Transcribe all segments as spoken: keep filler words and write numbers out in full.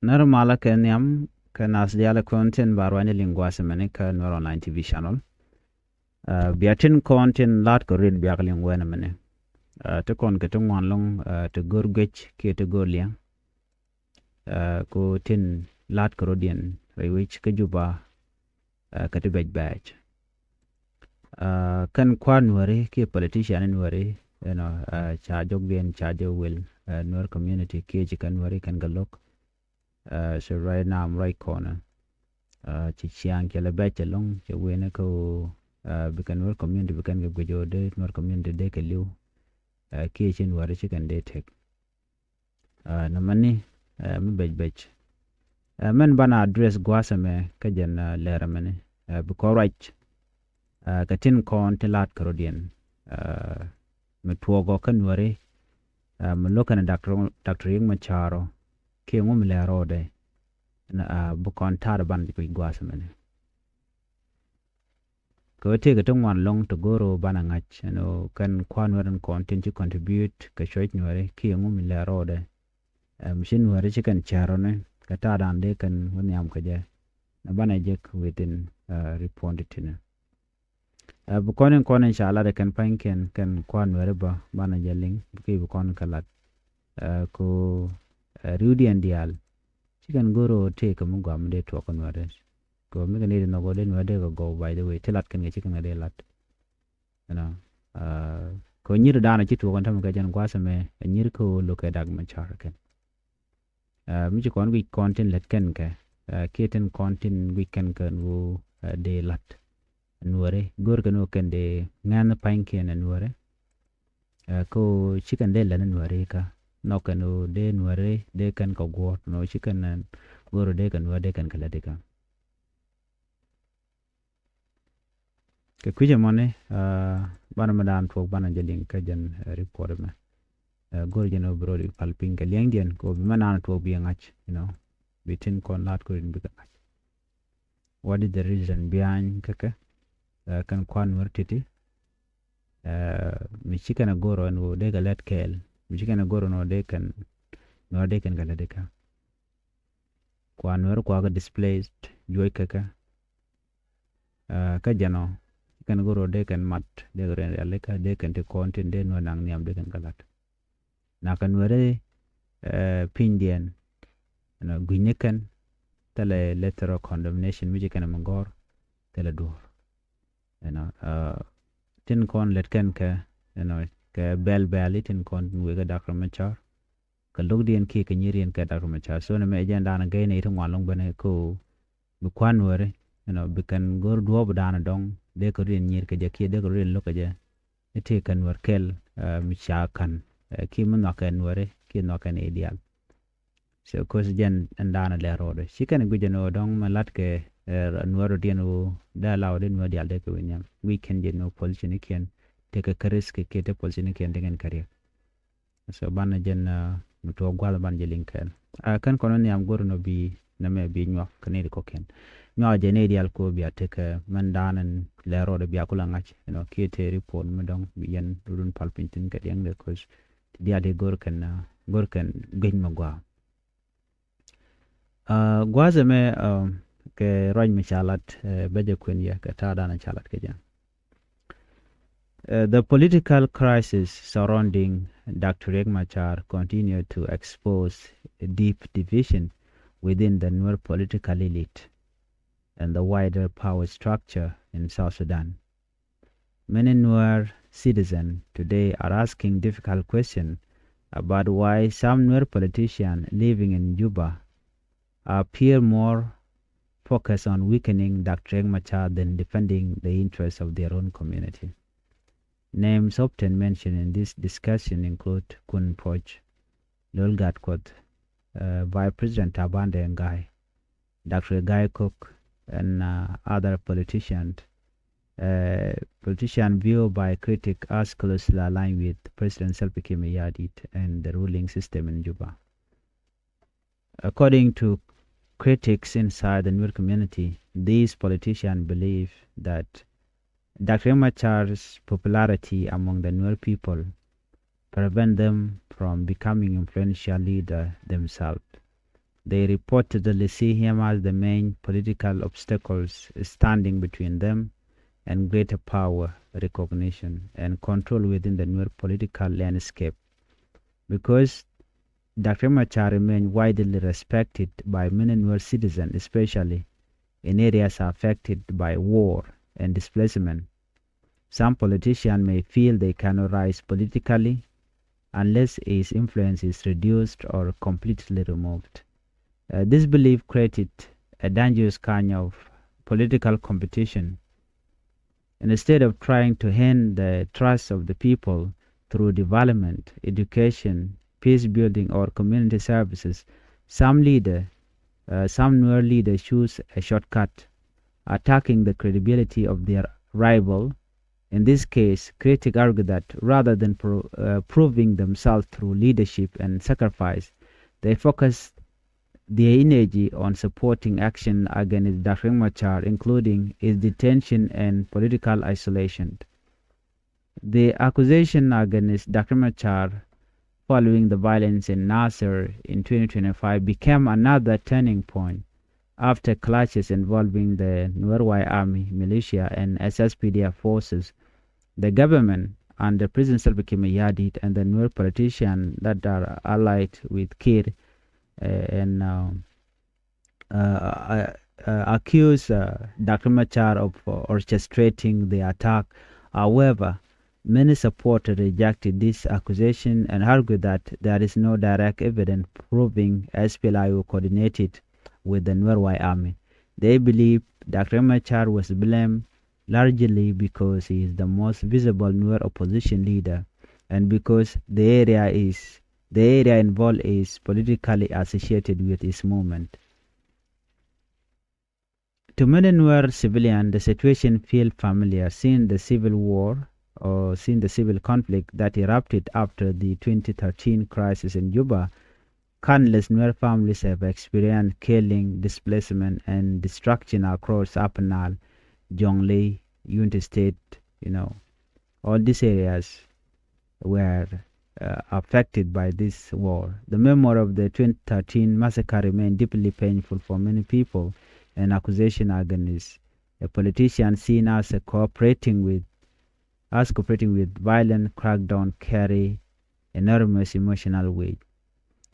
Nɛr malä kɛ nhiam kɛ nath diaal kɔn tin ba ruany liŋ gua̱a̱th mɛni kä Nuer Online T V channel. Bia tin kɔn tin la̱t kɛ ruin biak liŋ wɛn mɛni. Ti kɔn kɛ ti ŋuan lɔŋ ti go̱r guec kiɛ ti go̱r liɛŋ. Ko tin la̱t kɛ rɔ̱diɛn rɛy wec kä Juba kä ti bɛc bɛc. Kɛn kua̱r Nuäri kiɛ politician Nuäri, you know, ca jɔkdiɛn ca jɛ wel Nuer community kiɛ ci kɛn Nuäri kɛn kɛ lo̱k. So right now I'm right corner. Ci ciaŋ cɛ lɛ bɛc cɛ loŋ cɛ wen kä ɣöö bikɛn Nuer community bikɛn kɛ guic ɣöö dee Nuer community dee kɛ li̱w kiɛ ci Nuäri ci kɛn dee tek. Nɔmɔni mi bɛc bɛc mɛn banɛ address gua̱a̱th ɛmɛ kä jɛn lɛr ɛmɛni bi kɔn ruac kɛ tin kɔn tin la̱t kɛ rɔ̱diɛn mi tuɔɔk ɔ kä Nuäri mi lo̱k kɛn Doctor Riek Machar ɔ kiɛ ŋu mi lɛr rɔɔdɛ. Bi kɔn ta̱a̱r banɛ ji̱ kui̱ gua̱a̱th ɛmɛni. Kɛ ɣöö tëëkɛ ti ŋuan lɔ̱ŋ ti go̱o̱r ɣöö banɛ ŋa̱c ɛn ɣöö kɛn kua̱r Nuäär in kɔn tin ci contribute kɛ cuɔ̱c Nuääri kiɛ ŋu mi lɛr rɔɔdɛ. Mi ci Nuääri ci kɛn cär rɔni kɛ ta̱a̱dan dee kɛn wä nhiam kɛ jɛ. Nɛ banɛ jek within report ti̱ti̱ni. Bi kɔn in kɔn in ca lat ɛ kɛn pa̱nykiɛn kɛn kua̱r Nuääri bä banɛ jɛ liŋ bikɛ bi kɔn kɛ lat. Ko riwdiɛn diaal ci kɛn go̱o̱r ɣöö tëëkɛ mi guam mi dee tuɔk kɛ Nuääri. Kɛ ɣöö mi kɛ nɛy ti nhɔk ɣöö dee Nuäär dee kɛ gɔw, by the way, ti lat kɛn kɛ ci kɛn kɛ dee lat. You know, kɛ ɣöö nyir dan a ci tuɔk kɛn tämɛ kɛ jɛn gua̱a̱th ɛmɛ a nyir kä ɣöö lo̱kɛ Dak Machar kɛn. Mi ci kɔn guic kɔn tin lät kɛn kɛ kiɛ tin kɔn tin guic kɛn kɛ ɣöö dee lat Nuääri, go̱o̱r kɛn ɣöö kɛn dee ŋɛ̈n pa̱nykiɛn ɛ Nuääri. Kä ɣöö ci kɛn dee lät ni Nuääri kä nhɔk kɛn ɣöö dee Nuääri dee kɛn kɛ guɔ̱ɔ̱r nɔ ci kɛn go̱o̱r dee kɛn Nuääri dee kɛn kɛ lät ikä. Kɛ kui̱c ɛmɔni banɛ mi daan tuɔɔk banɛ jɛ liŋ kä jɛn report ɛmɛ. Go̱r jɛn ɣöö bi rɔɔd pal piny kɛ liɛŋdiɛn kɛ ɣöö bi mɛ naan tuɔɔk bi ɛ ŋa̱c, you know, bi tin kɔn la̱t kɔn in bikɛ ŋa̱c. What is the reason behind kä kɛ kɛn kua̱r Nuäär ti̱ti̱ mi ci kɛn a go̱r ɣän ɣöö dee kɛ lät kɛɛl, mi ci kɛn a go̱r ɣän ɣöö dee kɛn Nuäär dee kɛn kɛ lät ikä. Kua̱r Nuäär kua̱r kɛ displaced juɔc kä kɛ. Kä jɛn ɔ ci kɛn go̱r ɣöö dee kɛn mat dee kɛ rɛn rialikä dee kɛn ti kɔn tin dee Nuäär naŋ nhiam dee kɛn kɛ la̱t. Nakä Nuääri pinydiɛn ɛnɔ gui̱cni kɛn thilɛ letter of condemnation mi ci kɛn mi gɔ̱r thilɛ duɔ̱ɔ̱r. Ɛnɔ tin kɔn lät kɛn kɛ ɛnɔ kɛ bɛl bɛl i̱ tin kɔn wekɛ Dak Machar kɛ lo̱kdiɛn kiɛ kɛ nyiriɛn kɛ Dak Machar. So nɛmɛ ɛ jɛn daanɔ gɛy nɛy ti ŋuan lɔ̱ŋ ben ɛ kä ɣöö bi kua̱r Nuääri, you know, bi kɛn go̱r duɔ̱ɔ̱p daanɔ dɔ̱ŋ dee kɛ rɔ̱diɛn nyir kɛ jɛ kiɛ dee kɛ rɔ̱diɛn lo̱k kɛ jɛ. I̱ tëëkɛ Nuäär kɛl mi ca ka̱n kiɛ mi nhɔakɛ Nuääri kiɛ nhɔakɛ nɛy diaal. So ko̱th jɛn ɛn daanɔ lɛr rɔɔdɛ ci kɛn guic ɛn ɣöö dɔ̱ŋ mɛ la̱tkɛ Nuäär rɔ̱diɛn ɣöö dee allow dee Nuäär diaal dee kɛ wi̱i̱ nhiam. Guic kɛn jɛn ɣöö politician nikiɛn tekɛ kä risk kiɛ te politician nikiɛn tekɛ kɛ riɛk. So banɛ jɛn mi tuɔɔk gua̱th banɛ jɛ liŋ kɛɛl. Kɛn kɔn nhiam go̱r nɔ bi nɛmɛ bi nyuak kɛ nɛy ti kɔ̱kiɛn. Nyuak jɛ nɛy diaal ko bia tekɛ mɛn daanɛ lɛr rɔɔdɛ bia kulɛ ŋa̱c, you know, kiɛ te report mi dɔ̱ŋ bi yɛn run pal piny thi̱n kɛ diɛŋdɛ ko̱th ti diaal ti go̱r kɛn go̱r kɛn guic mi gua̱a̱. Gua̱a̱th ɛmɛ kɛ ruac mi ca lat bɛ jɛ kuɛn yɛ kɛ ta̱a̱ da̱a̱n ca lat kɛ jɛ. The political crisis surrounding Doctor Riek Machar continue to expose deep division within the Nuer political elite and the wider power structure in South Sudan. Many Nuer citizens today are asking difficult questions about why some Nuer politicians living in Juba appear more focused on weakening Doctor Riek Machar than defending the interests of their own community. Names often mentioned in this discussion include Kun Puoch, Lol Gatkuoth, Vice President Taban Deng Gai, Doctor Gai Kok, and other politicians. Politicians viewed by critics as closely aligned with President Salva Kiir Mayardit and the ruling system in Juba. According to critics inside the Nuer community, these politicians believe that Doctor Riek Machar's popularity among the Nuer people prevent them from becoming influential leader themselves. They reportedly see him as the main political obstacles standing between them and greater power recognition and control within the Nuer political landscape. Because Doctor Machar remain widely respected by many Nuer citizens, especially in areas affected by war and displacement. Some politicians may feel they cannot rise politically unless his influence is reduced or completely removed. Uh, this belief created a dangerous kind of political competition. Instead of trying to earn the trust of the people through development, education, peace building, or community services, some leader, uh, some Nuer leaders choose a shortcut, attacking the credibility of their rival. In this case, critics argue that rather than pro- uh, proving themselves through leadership and sacrifice, they focus their energy on supporting action against Doctor Machar, including his detention and political isolation. The accusation against Doctor Machar following the violence in Nasir in twenty twenty-five became another turning point. After clashes involving the Nuer White Army militia and S S P D F forces, the government under President Salva Kiir Mayardit and the Nuer politicians that are allied with Kiir, uh, and uh, uh, uh, uh, accuse uh, Doctor Machar of uh, orchestrating the attack. However, many supporters rejected this accusation and argued that there is no direct evidence proving S P L A I O coordinated with the Nuer White Army. They believe Doctor Machar was blamed largely because he is the most visible Nuer opposition leader and because the area is the area involved is politically associated with his movement. To many Nuer civilians, the situation feels familiar since the civil war or since the civil conflict that erupted after the twenty thirteen crisis in Juba. Countless Nuer families have experienced killing, displacement, and destruction across Upper Nile, Jonglei, Unity State, you know, all these areas were uh, affected by this war. The memory of the twenty thirteen massacre remains deeply painful for many people, and accusation against a politician seen as a cooperating with as cooperating with violent crackdown carry enormous emotional weight.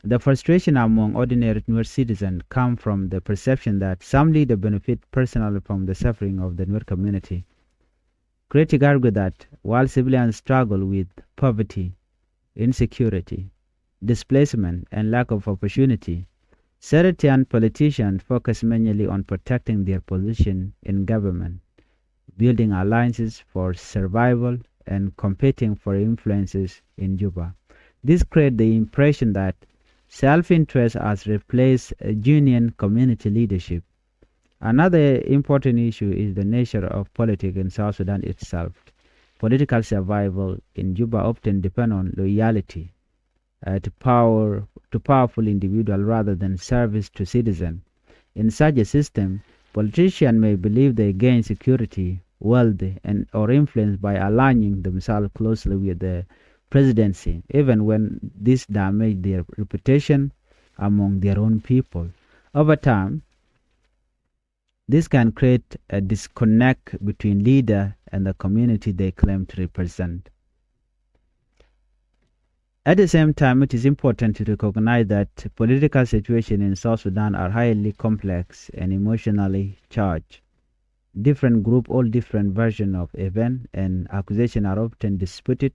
The frustration among ordinary Nuer citizens come from the perception that some leaders benefit personally from the suffering of the Nuer community. Critics argue that while civilians struggle with poverty, insecurity, displacement, and lack of opportunity, certain politicians focus mainly on protecting their position in government, building alliances for survival, and competing for influences in Juba. This creates the impression that self-interest has replaced a genuine community leadership. Another important issue is the nature of politics in South Sudan itself. Political survival in Juba often depends on loyalty uh, to power to powerful individual rather than service to citizen. In such a system, politicians may believe they gain security, wealth, and or influence by aligning themselves closely with the presidency, even when this damage their reputation among their own people. Over time, this can create a disconnect between leader and the community they claim to represent. At the same time, it is important to recognize that political situations in South Sudan are highly complex and emotionally charged. Different groups hold different versions of event and accusations are often disputed.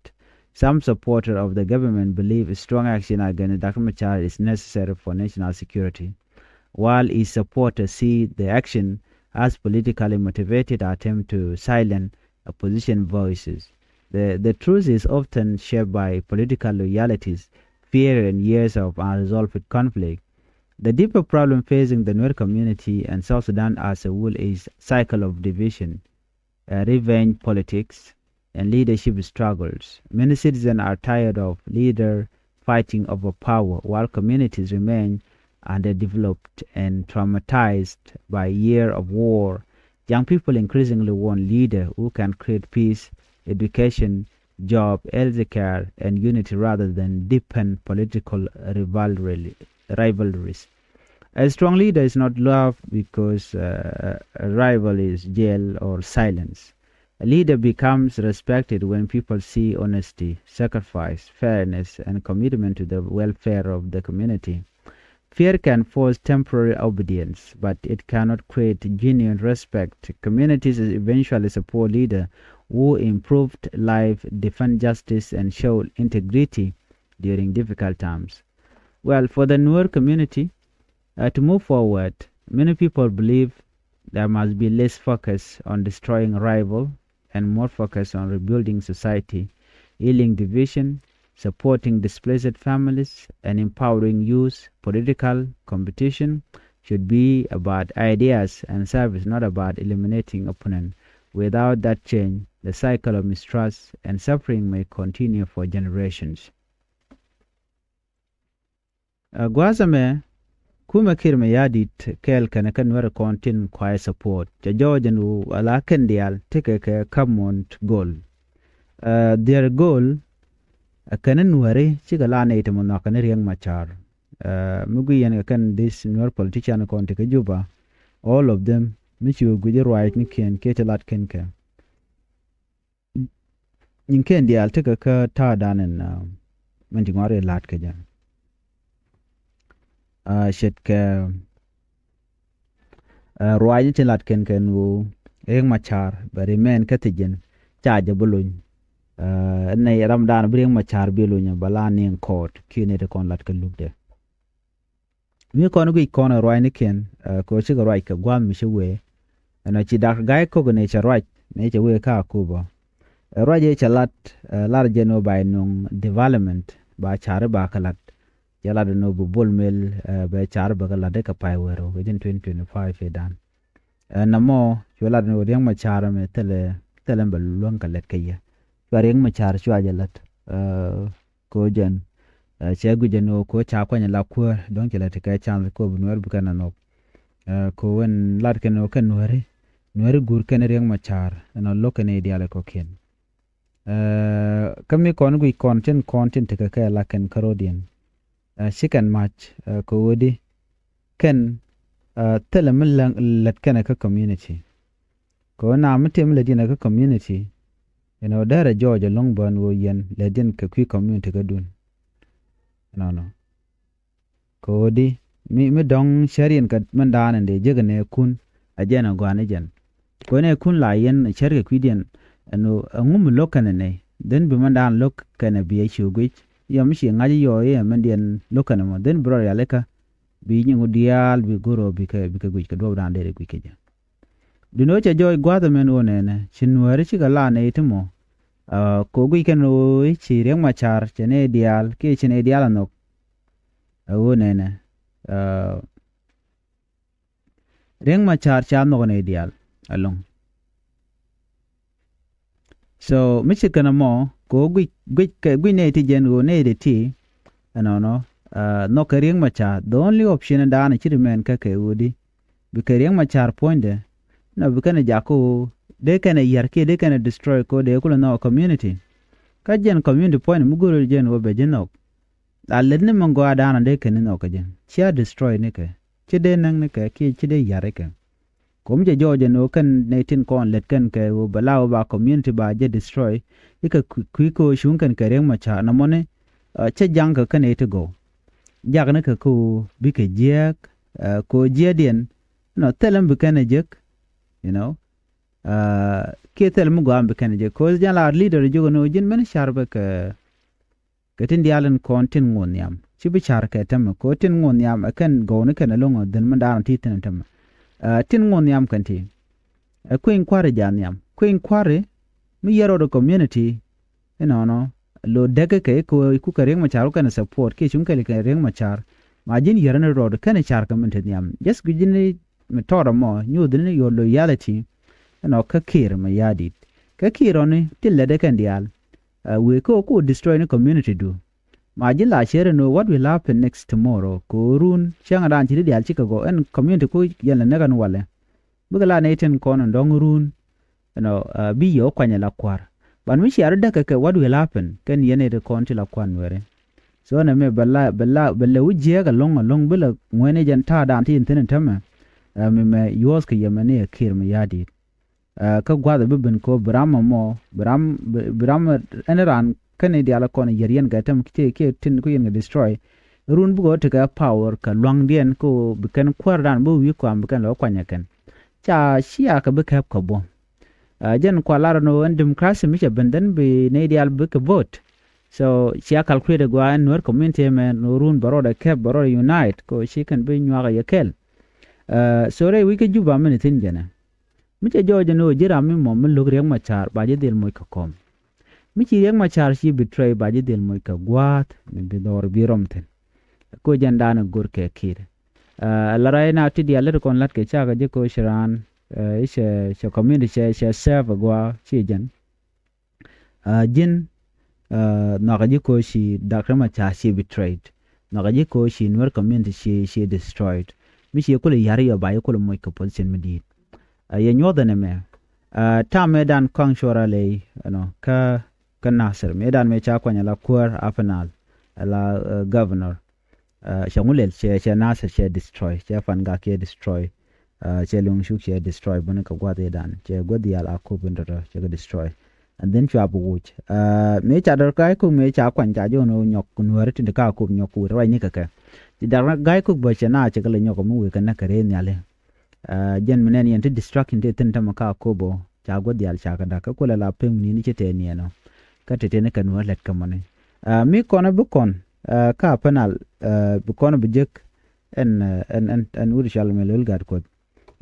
Some supporters of the government believe strong action against Doctor Machar is necessary for national security, while his supporters see the action as politically motivated attempt to silence opposition voices. The, the truth is often shaped by political loyalties, fear, and years of unresolved conflict. The deeper problem facing the Nuer community and South Sudan as a whole is cycle of division, uh, revenge politics, and leadership struggles. Many citizens are tired of leader fighting over power, while communities remain underdeveloped and traumatized by year of war. Young people increasingly want leaders who can create peace, education, job, health care, and unity rather than deepen political rivalry, rivalries. A strong leader is not loved because uh, a rival is jail or silence. A leader becomes respected when people see honesty, sacrifice, fairness, and commitment to the welfare of the community. Fear can force temporary obedience, but it cannot create genuine respect. Communities eventually support leaders who improved life, defend justice, and show integrity during difficult times. Well, for the Nuer community, uh, to move forward, many people believe there must be less focus on destroying rival and more focus on rebuilding society, healing division, supporting displaced families, and empowering youth. Political competition should be about ideas and service, not about eliminating opponent. Without that change, the cycle of mistrust and suffering may continue for generations. Ɛ gua̱a̱th ɛmɛ kumɛ Kiir Mayardit kɛɛl kɛnɛ kä Nuäri kɔn tin kua ɛ support cɛ jɔɔc ɛn ɣöö ala kɛn diaal tekɛ kɛ common goal. Ɛ their goal ɛ kɛn Nuäri cikɛ la nɛy ti mɔ nhɔakɛ ni Riek Machar. Ɛ mi gui yɛn kɛ kɛn this Nuer politician kɔn ti kä Juba, all of them mi ci wä guic ruac ni kiɛn kiɛ ti lat kɛn kɛ. Nyin kɛn diaal tekɛ kä ta̱a̱dan ɛn min ti ŋuari la̱t kɛ jɛ. Ce̱tkɛ ruac ni ti lat kɛn kɛn ɣöö Riek Machar bɛ remain kä thi̱ji̱n ca jɛ bi lony. Ɛn nɛ ramdan bi Riek Machar bi lony bɛ la niŋ kɔɔt kiɛ nɛ ti kɔn lat kɛ lukdɛ. Mi kɔn guic kɔn ɛ ruacnikiɛn kɛ ɣöö cikɛ ruac kɛ gua̱a̱th mi ci wee. Ɛn ɔ ci dak ga̱y kok ni cɛ ruac ni cɛ wee kä Akobo. Ɛ ruac ëë cɛ lat lar jɛn ɣöö ba inuŋ development ba cari ba kɛ lat. Cɛ lat ɛn ɣöö bi Bol Mel bɛ cari bɛ kɛ lat dee kɛ pay wër ɣöö kɛ jɛn twenty twenty-five idan. Ɛn nɔmɔ cuɛ lat ɛn ɣöö Riek Machar mɛ thilɛ thilɛ bɛ luäŋ kɛ lɛt kɛ yɛ. Cua Riek Machar cua jɛ lat. Ko jɛn cɛ guic ɛn ɣöö ko ca kuany la kuäär dɔ̱ŋ cɛ lɛ ti kɛ chance ko bi Nuɛr bi kɛn a nhɔk. Ko wen lat kɛn ɣöö kɛn Nuɛri Nuɛri gur kɛn Riek Machar ɛn ɔ lo̱k kɛn i̱ diaal ɛ kɔ̱kiɛn. Kä mi kɔn guic kɔn tin kɔn tin tekɛ kɛ la kɛn kärodiɛn. Ci kɛn mac ko ɣöödi kɛn thilɛ mi lät kɛnɛ kä community. Kɛ ɣöö na mi tëë mi lät yɛn ɛ kä community ɛn ɣöö dɛrɛ jɔɔc ɛlɔ̱ŋ bä ɛn ɣöö yɛn lät yɛn kɛ kui̱ community kädun. Ɛnɔnɔ kɛ ɣöö di mi mi dɔ̱ŋ cär yɛn kɛ mɛn daanɛ dee jek ɛn ɛ kun a jɛn ɛ gɔ̱a̱n ɛ jɛn. Kɛ ɣöö nɛ kun la yɛn cär kɛ kui̱diɛn ɛn ɣöö ɛŋu mi lo̱k kɛn ɛ nɛy dhen bi mɛn daan lo̱k kɛn ɛ bi ɛ ci guic yɔ mi ci ŋa̱c yɔ i̱ ɛ mɛn diɛn lo̱k kɛn ɛ mɔ dhen bi rɔ rialikä. Bi nyiŋ diaal bi go̱r ɣöö bikɛ bikɛ guic kɛ duɔ̱ɔ̱p daan dee guic kɛ jɛ. Duundɛ ɣöö cɛ jɔɔc gua̱a̱th ɛmɛn ɣöö nɛnɛ ci Nuääri cikɛ la nɛy ti mɔ. Kɛ ɣöö guic kɛn ɣöö ci Riek Machar cɛ nɛy diaal kiɛ ci nɛy diaal a nhɔk. Ɛ ɣöö nɛnɛ Riek Machar ca nhɔk nɛy diaal ɛlɔ̱ŋ. So mi ci kɛn ɛmɔ kɛ ɣöö guic guic kɛ guic nɛy ti jɛn ɣöö nɛy ti ti ɛnɔnɔ nhɔk kɛ Riek Machar the only option daanɛ ci remain kä kɛ ɣöö di bikɛ Riek Machar puɔ̱nydɛ. Nɔ bi kɛn ɛ jak kä ɣöö dee kɛn ɛ yär kiɛ dee kɛn ɛ destroy kɛ ɣöö dee kulɛ nhɔk community. Kä jɛn community puɔ̱nydɛ mi go̱o̱r jɛn ɣöö bɛ ji̱ nhɔk. La lät ni mi gɔaa daanɔ dee kɛn ni nhɔk kɛ jɛn cia destroy ni kɛ ci dee näk ni kɛ kiɛ ci dee yär ni kɛ. Ko̱m cɛ jɔɔc ɛn ɣöö kɛn nɛy tin kɔn lät kɛn kɛ ɣöö bɛ la ɣöö ba community ba jɛ destroy. I̱ kɛ kui̱ kɛ ɣöö cuŋ kɛn kɛ Riek Machar nɔmɔni cä jaŋ kɛ kɛn nɛy ti gɔw. Jak ni kɛ kä ɣöö bikɛ jiääk kɛ ɣöö jiääkdiɛn nɔ thilɛ mi bi kɛn ɛ jek. You know kiɛ thilɛ mi gɔaa mi bi kɛn ɛ jek kɛ ɣöö jɛn la leader jiök ɛn ɣöö ji̱n mɛn car bɛ kɛ kɛ tin diaal in kɔn tin ŋo̱o̱n nhiam ci bi car kɛ tämɛ kɛ ɣöö tin ŋo̱o̱n nhiam ɛ kɛn gɔwni kɛn ɛlɔ̱ŋ ɔ dhen mi daanɔ ti thi̱n ɛ tämɛ. Tin ŋo̱o̱n nhiam kɛn ti ɛ kueny kua̱ri ja̱ nhiam kueny kua̱ri mi yɛr rɔɔd ɛ community. Inɔnɔ lo däk kɛ kɛ i̱ kɛ ɣöö i̱ kukɛ Riek Machar wä kɛn ɛ support kiɛ cuŋ kɛl kɛ Riek Machar. Ma ji̱n yɛr ni rɔɔd kɛn ɛ car kɛ min te nhiam just gui̱c ji̱n i̱ mi tɔɔt ɛmɔ nyuuth ni your loyalty. Ɛnɔ kä Kiir Mayardit kä Kiir ɔni tin lätdɛ kɛn diaal. Wëë kä ɣöö ku destroy ni community du. Ma ji̱n la cɛɛr ɛn ɣöö what will happen next tomorrow kɛ ɣöö run cäŋɛ daan ci ti diaal cikɛ gɔw ɛn community ku yɛn lɛ näk ɛn walɛ. Bikɛ la nɛy tin kɔn ɛn dɔ̱ŋ run ɛnɔ bi yɛ wä kuany ɛ la kua̱r. But mi cia rɔ däk kɛ kɛ what will happen kɛn yɛn nɛy ti kɔn ti la kua̱r Nuɛri. So nɛ mɛ bɛ la bɛ la bɛ lɛ wi̱c jiɛɛk ɛlɔ̱ŋ ɛlɔ̱ŋ bi lɛ ŋuɛni jɛn ta̱a̱ dan ti in thi̱n in tämɛ. Ɛ mi mɛ yuɔ̱ɔ̱th kɛ yɛmɛ ni ɛ kiɛɛr mi ya̱a̱ di̱i̱t. Ɛ kä gua̱th ɛ bi ben ko bi ram ɛmɔ bi ram bi ram ɛn raan kɛn i̱ diaal ɛ kɔn yɛr yɛn kɛ täm kiɛ kiɛ tin ku yɛn kɛ destroy. Run bikɛ ɣöö tekɛ power kɛ lua̱ŋdiɛn ko bi kɛn kuäärdan bi wi̱i̱ kɔam bi kɛn lɔ kuanyɛ kɛn. Ca cia kɛ bi kɛp kɛ buɔ̱m. Ɛ jɛn kua lar ɛn ɣöö ɛn democracy mi cɛ ben dhän bi nɛy diaal bikɛ vote. So cia calculate gua ɛn Nuer community mɛ ni run bɛ rɔɔdɛ kɛp bɛ rɔɔdɛ unite ko ci kɛn bi nyuak ɛ yɛ kɛl. Ɛ so rɛy wi̱c kä Juba mini thi̱n jɛnɛ. Mi cɛ jɔɔc ɛn ɣöö ji̱ ram mi mɔ mi lo̱k Riɛk Macar ba ji̱ dhil moc kɛ kɔm. Mi ci Riɛk Macar ci betray ba ji̱ dhil moc kɛ gua̱a̱th mi bi dhɔr bi rɔm thi̱n. Ko jɛn daanɛ go̱r kɛ ki̱i̱r. Ɛ la rɛy na ti diaal lät kɔn la̱t kɛ cakɛ ji̱ ko ci raan ɛ cɛ cɛ community cɛ cɛ serve ɛ gua̱a̱ ci jɛn. Ɛ ji̱n ɛ nhɔakä ji̱ ko ci Dak Riɛk Macar ci betrayed. Nhɔakä ji̱ ko ci Nuer community ci ci destroyed. Mi ci kulɛ ya̱r yɔ ba yɛ kulɛ moc kɛ position mi di̱i̱t. Ɛ yɛ nyuɔ̱th ɛn ɛmɛ. Ɛ tam mëë dan kɔaŋ cuɔrä ley ɛnɔ kä kä Nasir mëë dan mëë ca kuany ala kuäär Upper Nile ala ɛ governor. Ɛ cɛ ŋu lɛl cɛ cɛ Nasir cɛ destroy cɛ Pangak cɛ destroy. Ɛ cɛ Luŋ Cuk cɛ destroy bäni kɛ gua̱th i̱ dan cɛ gua̱th diaal a kop in tɔtɔ cɛ kɛ destroy. And then cua bi wuc ɛ mëë ca dɔr ga̱a̱c kok mëë ca kuany ca jɔn ɣöö nyɔk Nuääri tin ti ka kop nyɔk ku wet ruacni kɛ kɛ. Ci dɔr ga̱a̱c kok bä cɛ na cɛ kɛ lɛ nyɔk mi wek kɛ näk kɛ rɛy nhiali. Ɛ jɛn mi nɛn yɛn ti destruction ti thi̱n tämɛ ka kop ɔ ca gua̱th diaal ca kɛ da̱k kä kulɛ la pem ni̱ni ci tɛɛ niɛn ɔ. Kä ti teni kɛ Nuäär lät kɛ mɔni. Ɛ mi kɔn bi kɔn ɛ ka Upper Nile ɛ bi kɔn bi jek. Ɛn ɛ ɛn ɛn ɛn wut cɔal mɛ lo̱l gat kuɔth.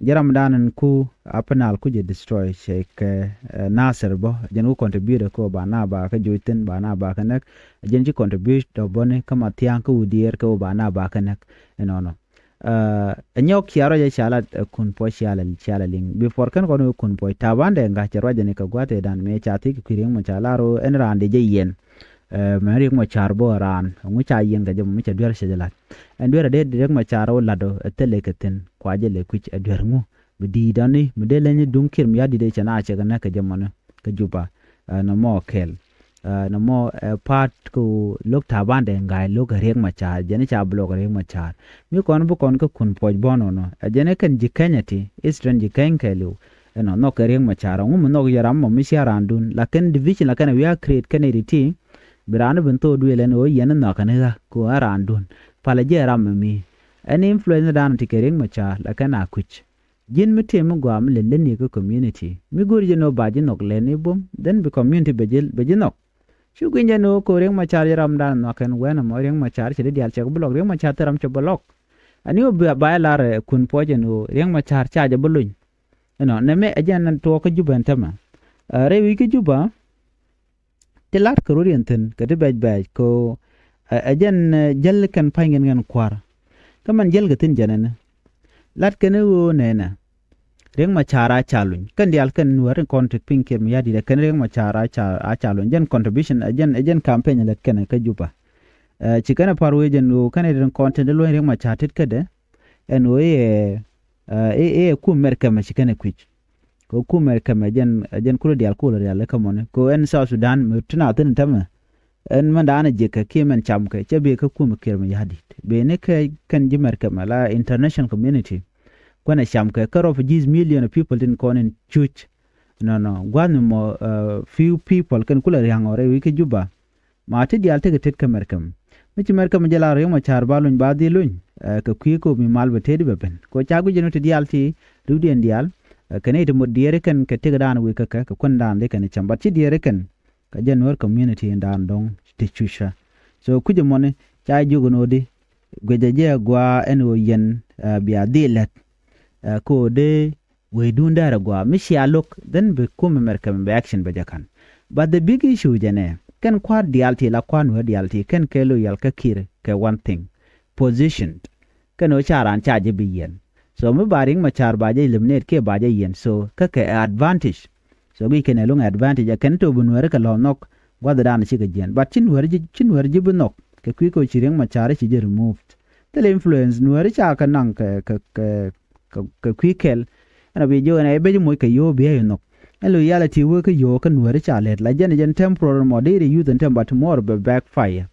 Jɛ ram dan ɛn ku Upper Nile ku jɛ destroy cɛ kɛ ɛ Nasir bä jɛn ku contribute ko ba na ba kä joc thi̱n ba na ba kä näk. Jɛn ci contribute dɔ bäni kä Mathiaŋ kä Wudiɛɛr kä ba na ba kä näk. Ɛnɔnɔ. Ɛ nyɔk cia ruac ɛ cia la ɛ kun puɔc cia la cia la liŋ before kɛn kɔn wee kun puɔc Taban Deng Gai cɛ ruac ɛn kɛ gua̱th ɛ dan mëë ca thi̱k kui̱ Riɛk Macar lar ɣöö ɛn raan dee jɛ yiɛn. Ɛ mɛ Riɛk Macar bä raan ŋu ca yiɛn kɛ jɛ mɔ mi cɛ duer cɛ jɛ la̱t. Ɛn duer ɛ dee Riɛk Macar ɣöö la̱t ɔ ɛ thilɛ kɛ thi̱n kua jɛ lɛ kui̱c ɛ duer ŋu. Mi di̱i̱t dɔ̱ni mi dee leny duŋ kiɛɛr mi ya̱ di̱i̱t ɛ cɛ na cɛ kɛ näk kɛ jɛ mɔni kä Juba. Ɛ nɔmɔ kɛl. Ɛ nɔmɔ ɛ pa̱a̱t kä lo̱k Taban Deng Gai lo̱k ɛ Riɛk Macar jɛn ca block ɛ Riɛk Macar. Mi kɔn bi kɔn kä kun puɔc bɔn ɔnɔ ɛ jɛn ɛ kɛn ji̱ kɛnyɛ ti Eastern ji̱ kɛny kɛɛliw. Ɛnɔ nhɔk kɛ Riɛk Macar ɔŋu mi nhɔk yɛ ram mɔ mi cia raandun lakin division la kɛn ɛ wi̱i̱ a create kɛn ɛ ri ti. Bi raan bi ben thok duëël ɛn ɣöö yɛn nhɔk kɛn ɣä ko ɛ raandun. Palɛ jɛ ram mɛ mi ɛn influence dan ti kɛ Riɛk Macar la kɛn a kui̱c. Ji̱n mi tëë mi gɔaa mi lät lätni kä community mi go̱o̱ri jɛ ni ɣöö ba ji̱ nhɔk lätni buɔ̱m then bi community bɛ ji̱ bɛ ji̱ nhɔk. Cu gui̱ny jɛ ni ɣöö ko̱ Riɛk Macar jɛ ramdan nhɔak kɛn wɛn ɛmɔ Riɛk Macar cɛ di diaal cɛ kɛ bi lɔk Riɛk Macar thil ram cɛ bɛ lɔk. Ani ɣöö ba jɛ lar ɛ kun puɔc jɛ ni ɣöö Riɛk Macar ca jɛ bä lony. Ɛnɔ nɛmɛ ɛ jɛn tuɔɔk kä Jubɛ ɛn tämɛ. Ɛ rɛy wi̱c kä Jubɛ ti lat kɛ rot yɛn thi̱n kɛ ti bɛc bɛc kɛ ɣöö ɛ jɛn jäl kɛn pa̱ny kɛn kɛn kua̱r. Kä mɛn jäl kɛ thi̱n jɛn ɛn lat kɛn ɣöö nɛnɛ Riɛk Macar a ca luny kɛn diaal kɛn Nuäär in kɔn ti piny kiɛt mi ya̱ di̱t ɛ kɛn Riɛk Macar a ca a ca luny jɛn contribution ɛ jɛn ɛ jɛn campaign lät kɛn kä Jubɛ. Ɛ ci kɛn ɛ pa̱r wee jɛn ɣöö kɛn ɛ rin kɔn ti luny Riɛk Macar tit kädɛ ɛn ɣöö iɛ ɛ iɛ kum mɛr kɛmɛ ci kɛn ɛ kui̱c. Kɛ kum mɛr kɛmɛ jɛn ɛ jɛn kulɛ diaal kulɛ rial kä mɔni kɛ ɛn South Sudan mi ti na thin tämɛ. Ɛn mɛn daanɛ jek kɛ kiɛ mɛn cam kɛ cɛ bee kä kum kiɛr mi ya̱ di̱t bee ni kɛ kɛn ji̱ mɛr kɛmɛ la international community. Kuɛnɛ cam kɛ kä refugees million of people tin kɔn in cuc. Nɔnɔ gua̱th mi mɔ few people kɛn kulɛ ria̱ŋ ɔ rɛy wi̱i̱ kä Jubɛ. Ma ti diaal tekɛ tet kä mɛr kɛmɛ mi ci mɛr kɛmɛ jɛ la Riɛk Macar ba luny ba dhil luny. Kɛ kui̱ kop mi mal bɛ tet bɛ ben kɛ ca guic jɛ ni ti diaal ti riwdiɛn diaal. Kɛ ni ti mot diɛɛri kɛn kɛ tekɛ daan wi̱i̱ kä kɛ kɛ kuɛn daan di kɛn cam bat ci diɛɛri kɛn. Kä jɛ Nuäär community in daan dɔ̱ŋ ti cucä. So kucä mɔni ca jiök in ɣöö di guicɛ jɛ gua̱a̱ ɛn ɣöö yɛn bia dhil lät. Kä ɣöö dee wecdun däärä gua̱a̱ mi cia lo̱k then bi kum America mi bi action bɛ jɛ ka̱n. But the big issue jɛ nɛ kɛn kua̱r diaal ti la kua̱r Nuäär diaal ti kɛn kɛ loyal kä Kiir kɛ one thing. Positioned. Kɛn ɣöö ca raan ca jɛ bi yiɛn. So mi ba Riɛk Macar ba jɛ eliminate kiɛ ba jɛ yiɛn so kä kɛ advantage. So guic kɛn ɛ luŋ advantage ɛ kɛn tok bi Nuääri kɛ lɔ nhɔk gua̱thdan cikɛ jiɛn but ci Nuääri ci Nuääri ji̱ bi nhɔk kɛ kui̱ kɛ ci Riɛk Macar ci jɛ removed. Thilɛ influence Nuääri ca kɛ naŋ kɛ kɛ kɛ kɛ kui̱ kɛl. Ɛn a bi jiök ɛn a i̱ bec moc kɛ yio̱o̱ biɛ i̱ nhɔk. Ɛn loyality wee kä yio̱o̱ kä Nuääri ca lɛt la jɛn jɛn temporary mɔ dee ri youth ɛn tɛm but more bɛ backfire.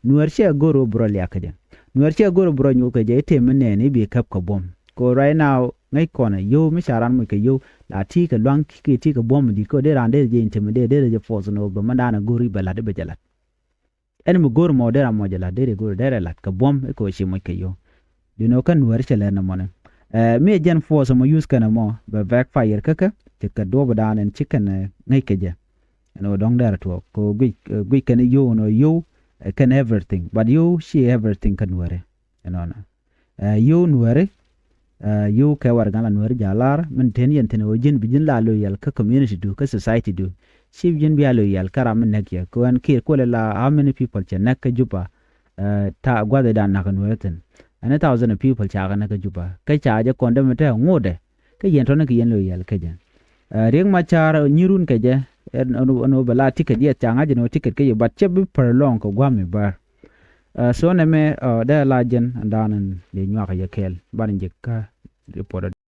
Nuäär ciɛ go̱r wä bi rɔ liak kä jɛ. Nuäär ciɛ go̱r wä bi rɔ nyuth kä jɛ i̱ tëë mi nɛɛni i̱ bi käp kɛ buɔ̱m. Ko right now ŋäc kɔn ɛ yio̱w mi ca ran moc kɛ yio̱w la ti kɛ luaŋ kɛ ti kɛ buɔ̱m di̱t kɛ wä dee ran dee jɛ intimidate dee jɛ force ni wä bɛ mɛ da̱a̱n ɛ go̱r i̱ bɛ la̱t i̱ bɛ jɛ la̱t. Ɛn mi go̱r mɔ dee ram mɔ jɛ la̱t dee rɛ go̱r dee rɛ la̱t kɛ buɔ̱m i̱ kɛ wä ci moc kɛ yio̱w. Duno kä nuäär cɛ lɛr ni mɔni. Ɛ mi ɛ jɛn force mɔ use kɛn ɛmɔ bɛ backfire kä kä ci kɛ duɔ̱p dan ɛn ci kɛn ɛ ŋäc kɛ jɛ. Ɛn ɣöö dɔ̱ŋ dɛr tuɔɔk kɛ ɣöö guic guic kɛn yio̱w ɛn ɣöö yio̱w ɛ kɛn everything, but yio̱w ci everything kä nuääri. Ɛnɔnɔ ɛ yio̱w nuääri. Ɛ yio̱w kɛ warɛgak la nuääri ja̱ lar min ten yɛn thi̱n ɣöö ji̱n bi ji̱n la loyal kä community du kä society du. Ci bi ji̱n bia loyal kä ram mi näk yɛ kɛ ɣän kiɛ kuɔlɛ la how many people cɛ näk kä Juba. Ɛ ta gua̱dhi dan näk nuääri thi̱n. Ɛn a thousand of people ca kɛ näk kä Juba kä ca jɛ kɔn dämɛ te ŋotdɛ. Kä yɛn tɔni kɛ yɛn loyal kä jɛ. Ɛ Riek Machar nyirun kɛ jɛ ɛn ɣöö bɛ la ticket yɛ ca ŋa̱c ɛn ɣöö ticket kä yɛ but cɛ bi prolong kɛ gua̱a̱m i̱ bär. Ɛ so nɛmɛ ɛ dee la jɛn ɛn dan ɛn dee nyuak yɛ kɛɛl ban ji̱ kä report.